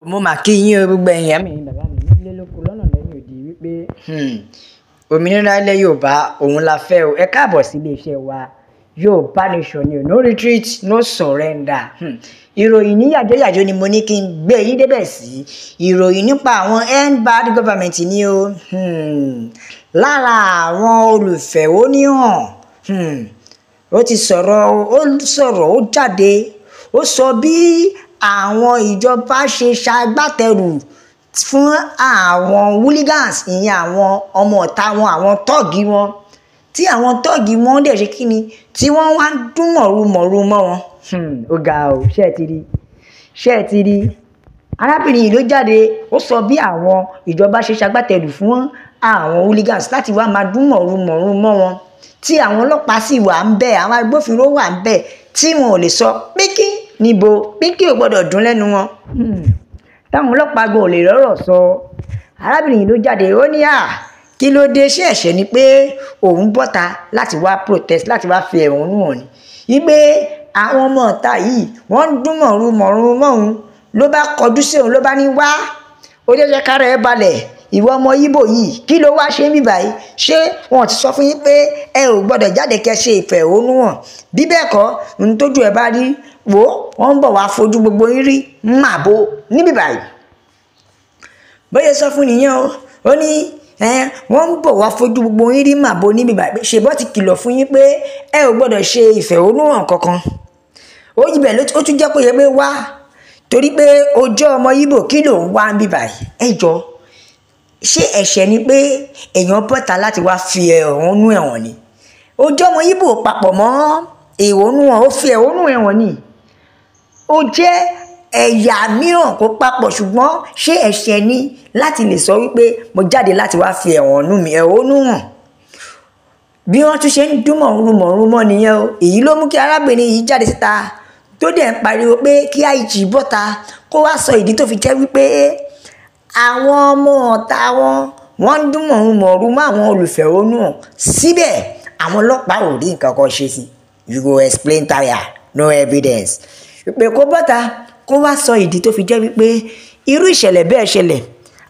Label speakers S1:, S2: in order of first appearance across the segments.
S1: Mo mà kí yín o, gbogbo ẹ̀yin ìyá mi, ẹ̀yin bàbá mi nílé lóko lọ́nà lẹ́yìn odi wípé òmìnira ilẹ̀ Yorùbá òun la fẹ́ o. Ẹ káàbọ̀ sí ilé-iṣẹ́ wa Yorùbá Nation ni o. No retreat, no surrender. Ìròyìn ní yàjóyàjó ni mo ní kí n gbé yín débẹ̀ sí. Ìròyìn nípa àwọn end bad government ni o. Lára àwọn olùfẹ̀hónúhàn, ó ti sọ̀rọ̀, ó sọ̀rọ̀, ó jáde, ó sọ bí àwọn ìjọba ṣe ṣagbátẹrù fún àwọn hooligans, ìyẹn àwọn ọmọ ọ̀tá wọn, àwọn tọ́ọ̀gì wọn, tí àwọn tọ́ọ̀gì wọn dẹ̀ ṣe kíni tí wọ́n wá ń dún mọ̀rúmọ̀rú mọ́ wọn. Ó ga o, ṣé ẹ ti rí? Ṣé ẹ ti rí? Arábìnrin yìí ló jáde, ó sọ bí àwọn ìjọba ṣe ṣagbátẹrù fún àwọn hooligans láti wá máa dún mọ̀rúmọ̀rú mọ́ wọn, tí àwọn ọlọ́pàá sì wà ń bẹ̀, àwọn agbófinró wà ń bẹ̀, tí wọn ò lè sọ pínkín níbo, pínkín ò gbọdọ̀ dún lẹ́nu wọn. Táwọn ọlọ́pàá gan ò lè rọ́rọ̀ sọ. Arábìnrin yìí ló jáde, ó ní à kí ló dé, ṣé ẹ̀ṣẹ̀ ni pé òun bọ́ta láti wá protest, láti wá fi ẹ̀hónú hàn ni, wípé àwọn ọmọ ọ̀tá yìí wọ́n ń dún mọ̀rúmọ̀rú mọ́ òun. Ló bá kọjú sí òun, ló bá ní wá, ó jẹ́ jẹ́ kára ẹ balẹ̀, ìwọ ọmọ Ìgbò yìí, kí ló wá ṣe ń bí báyìí? Ṣé wọn ti sọ fún yín pé ẹ ò gbọdọ̀ jáde kẹ́ ṣe ìfẹ̀hónúhàn? Bí bẹ́ẹ̀ kọ́, ohun tójú ẹ bá rí wò, wọ́n ń bọ̀ wá fojú gbogbo yín rí màbo níbí báyìí. Bóyá sọ fún nìyẹn o, ó ní wọ́n ń bọ̀ wá fojú gbogbo yín rí màbo níbí báyìí. Ṣèbọ́ ti kìlọ̀ fún yín pé ẹ ò gbọdọ̀ ṣe ìfẹ̀hónúhàn kankan. Ó ibẹ̀ ló tún jẹ́ kó yẹ pé wá, torí pé o jẹ́ ọmọ Ìgbò, kí ló ń wá níbí báyìí? Ẹ jọ, ṣé ẹ̀ṣẹ̀ ni pé èèyàn bọ́ta láti wá fi ẹ̀hónú ẹ̀wọ̀n ni? Ó jẹ́ ọmọ Ìgbò papọ̀ mọ́ ẹ̀hónú hàn, ó fi ẹ̀hónú ẹ̀wọ̀n ni. Ó jẹ́ ẹ̀yà mìíràn kó papọ̀, ṣùgbọ́n ṣé ẹ̀ṣẹ̀ ni láti lè sọ wípé mo jáde láti wá fi ẹ̀hónú mi ẹ̀hónú hàn? Bí wọ́n tún ṣe ń dún mọ̀rúmọ̀rú mọ́ nìyẹn o. Èyí ló mú kí arábìnrin yìí jáde síta tó dẹ̀ ń pariwo pé kí IG bọ́ta kó wá sọ ìdí tó fi jẹ́ wípé àwọn ọmọ ọ̀tá wọn wọ́n ń dún mọ̀rúmọ̀rú mọ́ àwọn olùfẹ̀hónúhàn, síbẹ̀ àwọn ọlọ́pàá ò rí nǹkan kan ṣe sí. You go explain tire, no evidence. Pé kó bọ́ta kó wá sọ ìdí tó fi jẹ́ wípé irú ìṣẹ̀lẹ̀ bẹ́ẹ̀ ṣẹlẹ̀,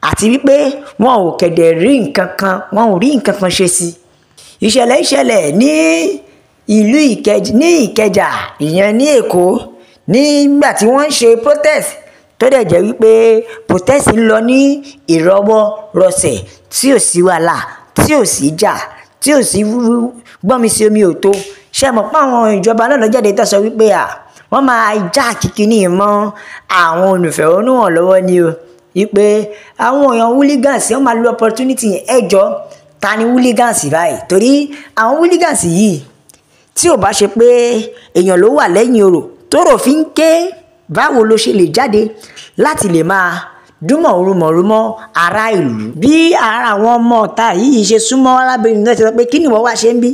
S1: àti wípé wọn ò kẹ̀dẹ̀ rí nǹkan kan, wọn ò rí nǹkan kan ṣe sí. Ìṣẹ̀lẹ̀ ìṣẹ̀lẹ̀ ní ìlú ní Ìkẹjà, ìyẹn ní Èkó, nígbà tí wọ́n ń ṣe protest, tó dẹ̀ jẹ́ wípé protest ń lọ ní ìrọwọ́ rọsẹ̀, tí ò sí wàhálà, tí ò sí jà, tí ò sí gbọ́nmi sí omi ò tó. Ṣé mọ̀ pé àwọn ìjọba náà ló jáde tó sọ wípé à wọ́n máa já kíkiní mọ́ àwọn olùfẹ̀hónúhàn lọ́wọ́ ni o, wípé àwọn èèyàn hooligans wọ́n máa lo opportunity yẹn. Ẹ jọ, ta ni hooligans báyìí? Torí àwọn hooligans yìí, tí ò bá ṣe pé èèyàn ló wà lẹ́yìn orò tóró fi ń ké, báwo ló ṣe lè jáde láti lè máa dún mọ̀rúmọ̀rú mọ́ ará ìlú? Bí ara àwọn ọmọ ọ̀tá yìí ṣe súnmọ́ arábìnrin náà ṣe sọ pé kí ni ìwọ wá ṣe ń bí?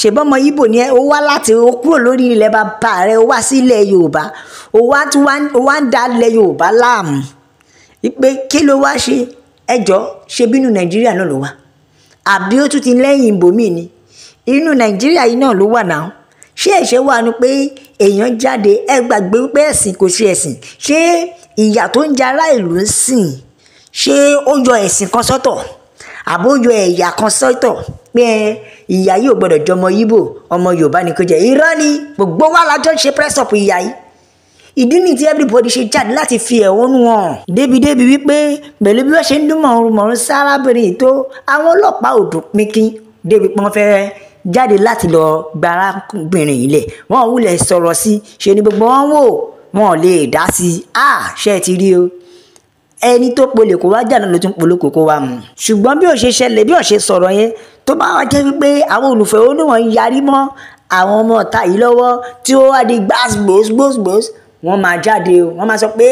S1: Ṣèbọ́ ọmọ Ìgbò ni ẹ, ó wá láti ó kúrò lórí ilẹ̀ bàbá rẹ, ó wá sí ilẹ̀ Yorùbá, ó wá tún wá, ó wá ń da ilẹ̀ Yorùbá láàmú, wípé kí ló wá ṣe? Ẹ jọ, ṣe bínú Nàìjíríà náà ló wà, àbí ó tún ti lẹ́yìn ibòmíì ni? Inú Nàìjíríà yìí náà ló wà náà. Ṣé ẹ̀ṣẹ̀ wà ní pé èèyàn jáde? Ẹ gbàgbé wípé ẹ̀sìn kò ṣe ẹ̀sìn. Ṣé ìyà tó ń jẹ ará ìlú ń sìn, ṣé ó yọ ẹ̀sìn kan sọ́tọ̀, àbó yọ ẹ̀yà kan sọ́tọ̀ pé ìyà yìí ò gbọdọ̀ jẹ ọmọ Ìgbò, ọmọ Yorùbá ni kò jẹ? Irọ́ ni, gbogbo wa la jọ ń ṣe press up ìyà yìí. Ìdí nìyí tí everybody ṣe jáde láti fi ẹ̀hónú hàn. Débi-débi wípé pẹ̀lú bí wọ́n ṣe ń dún mọ̀rúnmọ̀rún sárábìnrin tó, àwọn ọlọ́pàá ò dùn pínpín débi pé wọ́n fẹ́ jáde láti lọ gba arábìnrin yìí lẹ̀. Wọ́n ò wulẹ̀ sọ̀rọ̀ sí, ṣe ni gbogbo wọn wò, wọn ò lè dá sí i. À ṣé ẹ ti rí o? Ẹni tó polè kó wá jà náà ló tún polóko kó wá mu. Ṣùgbọ́n bí ó ṣe ṣẹlẹ̀, bí ó ṣe sọ̀rọ̀ yẹn, tó bá wá jẹ́ wípé àwọn olùfẹ̀hónúhàn ń yarí mọ́ àwọn ọmọ ọ̀tá yìí lọ́wọ́, tí ó wá di gbas gbòs gbòs gbòs, wọ́n máa jáde o, wọ́n máa sọ pé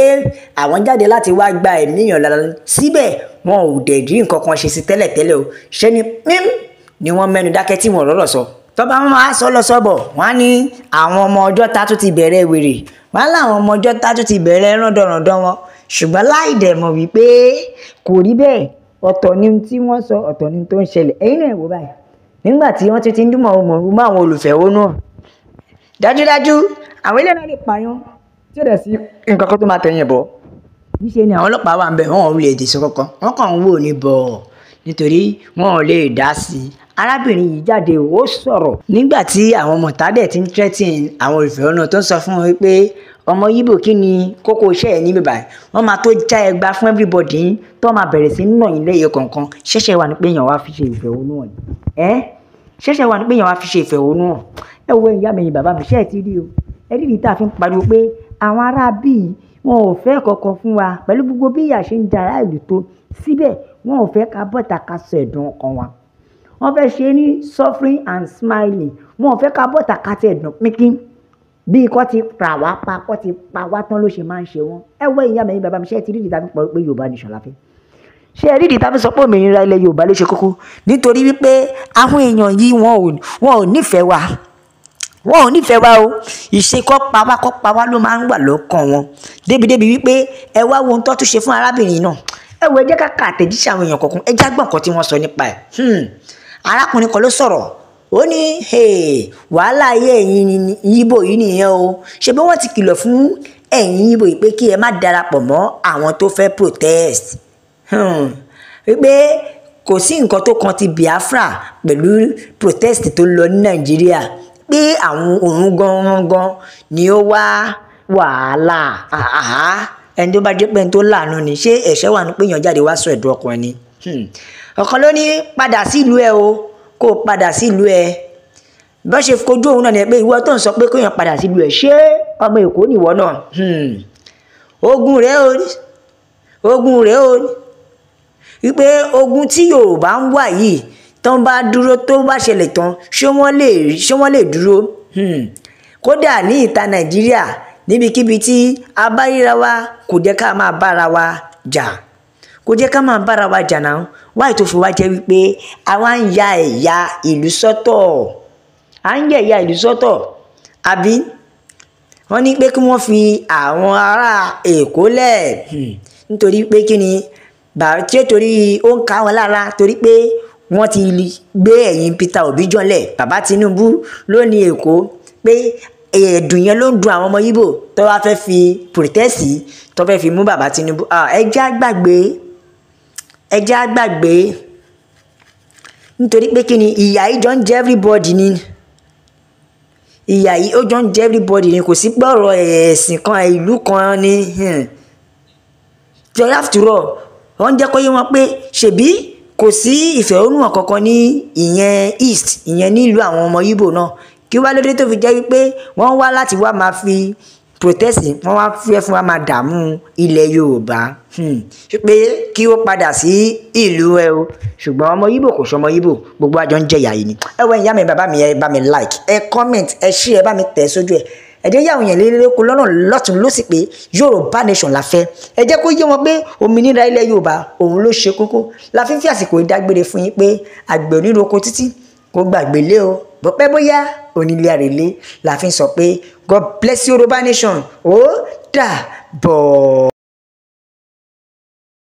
S1: àwọn jáde láti wá gba ẹ̀mí èèyàn lára. Síbẹ̀ wọn ò dẹ̀ rí nǹkan kan ṣe sí tẹ́lẹ̀tẹ́lẹ̀ o. Ṣé ni pín ni wọ́n mẹ́nu dákẹ́ tí wọ́n rọ́rọ̀ sọ. Tọ́ba wọn máa sọ lọ sọ́bọ̀, wọ́n á ní àwọn ọmọ ọjọ́ ta tún ti bẹ̀rẹ̀ wèrè, wọ́n á láwọn ọmọ ọjọ́ ta tún ti bẹ̀rẹ̀ rándanràndan wọn. Ṣùgbọ́n láì dẹ̀ mọ̀ wípé kò rí bẹ́ẹ̀, ọ̀tọ̀ ni tí wọ́n sọ, ọ̀tọ̀ ni tó ń ṣẹlẹ̀. Ẹ̀yin náà wò báyìí, nígbà tí wọ́n ti ń dún mọ̀rúmọ̀rú mọ́ àwọn olùfẹ̀hónúhàn, dájúdájú àwọn ilé náà lè pààyàn tí ó dẹ̀ sí nǹkan kan tó máa tẹ̀yìn bọ̀. Níṣẹ́ ni àwọn ọlọ́pàá wà ń bẹ̀, wọn ò lè dè sọ kankan, wọ́n kàn ń wò ní bọ̀ nítorí wọn ò lè dá sí i. Arábìnrin yìí jáde, ó sọ̀rọ̀ nígbà tí àwọn mọ̀tádẹ̀ ti ń threaten àwọn olùfẹ̀hónú, tó ń sọ fún wọn wípé ọmọ Yíbò, kí ni kókó iṣẹ́ ẹ̀ níbí báyìí? Wọ́n máa tó já ẹgba fún everybody yín, tó máa bẹ̀rẹ̀ sí ní nà yín lẹ́yọ kọ̀ọ̀kan. Ṣẹ̀ṣẹ̀ wà ní pé èèyàn wá fi ṣe ìfẹ̀hónúhàn ni ẹ́, ṣẹ̀ṣẹ̀ wà ní pé èèyàn wá fi ṣe ìfẹ̀hónúhàn. Ẹ wo, ìyá mi, bàbá mi, ṣé ẹ ti rí o? Ẹ rí ìdí tá a fi ń pariwo pé àwọn ará bíi wọn ò fẹ́ kankan fún wa. Pẹ̀lú gbogbo bí ìyà ṣe ń jẹ ará ìlú tó, síbẹ̀ wọn ò fẹ́ ká bọ́ta ká sọ ẹ̀dùn ọkàn wa. Wọ́n fẹ́ ṣe ní suffering and smiling. Wọn ò fẹ́ ká bọ́ta ká tẹ̀ ẹ̀dùn pínpín bí kò ti pa wá pa, kò ti pa wá tán ló ṣe máa ń ṣe wọ́n. Ẹ wọ, ìyá mi, bàbá mi, ṣé ẹ ti rí ìdí tá a fi pọ̀ pé Yorùbá nation la fẹ́? Ṣé ẹ rí ìdí tá a fi sọ pé òmìnira ilẹ̀ Yorùbá ló ṣe kókó? Nítorí wípé àwọn èèyàn yìí, wọn ò nífẹ̀ẹ́ wa, wọn ò nífẹ̀ẹ́ wa o. Ìṣe kọ́ pa wá, kọ́ pa wá ló máa ń wà lọ́kàn wọn, débi-débi wípé ẹ wá wo ohun tó tún ṣe fún arábìnrin náà. Ẹ wo, ẹ jẹ́ ká ka àtẹ̀jíṣẹ́ àwọn èèyàn kọ̀ọ̀kan, ẹ já gbọ̀n kan tí wọ́n sọ nípa ẹ̀. Arákùnrin kan ló sọ̀rọ̀, ó ní wàhálà ayé ẹ̀yin Yíbò yìí nìyẹn o. Ṣe bí wọ́n ti kìlọ̀ fún ẹ̀yin Yíbò yìí pé kí ẹ má darapọ̀ mọ́ àwọn tó fẹ́ protest, wípé kò sí nǹkan tó kan ti Biafra pẹ̀lú protest tó lọ ní Nàìjíríà, pé àwọn òun gangan ni ó wá wàhálà. Ẹni tó bá jẹ́ pé ẹni tó láàánú ni, ṣé ẹ̀ṣẹ̀ wà ní pé èèyàn jáde wá sọ ẹ̀dùn ọkàn ẹni? Ọ̀kan ló ní padà sílùú ẹ o, kó o padà sílùú ẹ. Bọ́n ṣe kojú òun náà ni pé ìwọ tó ń sọ pé kéèyàn padà sílùú ẹ, ṣé ọmọ Èkó nìwọ náà? Ogun rẹ o, ogun rẹ o, wípé ogun tí Yorùbá ń wà yìí, tó ń bá dúró, tó bá ṣẹlẹ̀ tán, ṣé wọ́n lè dúró? Kódà ní ìta Nàìjíríà, níbikíbi tí a bá ríra wa, kò jẹ́ ká máa bára wa jà, kò jẹ́ ká máa bára wa jà náà. Wáyé tó fi wá jẹ́ wípé àwa ń ya ẹ̀yà ìlú sọ́tọ̀, à ń yẹ ẹ̀yà ìlú sọ́tọ̀, àbí wọ́n ní pé kí wọ́n fi àwọn ará Èkó lẹ̀, nítorí pé kí ni tí ó torí ó ń ká wọn lára, torí pé wọ́n ti gbé ẹ̀yìn Peter Obi jọlẹ̀, bàbá Tinubu ló ní Èkó, pé ẹ̀ẹ̀dùn yẹn ló ń dun àwọn ọmọ Ìgbò tó wá fẹ́ fi protest, tó fẹ́ fi mú bàbá Tinubu. Ẹ jẹ́ á gbàgbé, ẹ jẹ́ á gbàgbé, nítorí pé kí ni, ìyà yìí jọ ń jẹ everybody ni. Ìyà yìí, ó jọ ń jẹ everybody ni. Kò sí pé ọ̀rọ̀ ẹ̀sìn kan, ìlú kan ni. After all, wọ́n jẹ́ kó yé wọn pé ṣèbí kò sí ìfẹ̀hónúhàn kankan ní ìyẹn East, ìyẹn nílùú àwọn ọmọ Ìgbò náà. Kí wá lóde tó fi jẹ́ wípé wọ́n wá láti wá máa fi protest, wọ́n wá fẹ́ fún wa máa dààmú ilẹ̀ Yorùbá, pé kí ó padà sí ìlú ẹ o? Ṣùgbọ́n ọmọ Ìgbò kò sọmọ Ìgbò, gbogbo àjọ ń jẹyà yìí ni. Ẹ wọ, ìyá mi, bàbá mi, ẹ bá mi like, ẹ comment, ẹ share, ẹ bá mi tẹ̀ sójú ẹ. Ẹ jẹ́ yàwọn èèyàn lélẹ́kọ̀ọ́ lọ́nà lọ́tún ló sì pé Yorùbá nation la fẹ́. Ẹ jẹ́ kó yé wọn pé òmìnira ilẹ̀ Yorùbá òun ló ṣe kókó. La fi ń fi àsìkò ìdágbére fún yín pé àgbẹ̀ oníroko títí kó gbàgbé lé o, bó pẹ́ bóyá onílé àrèlé. La fi ń sọ pé God bless Yorùbá nation. Ó dàbọ̀.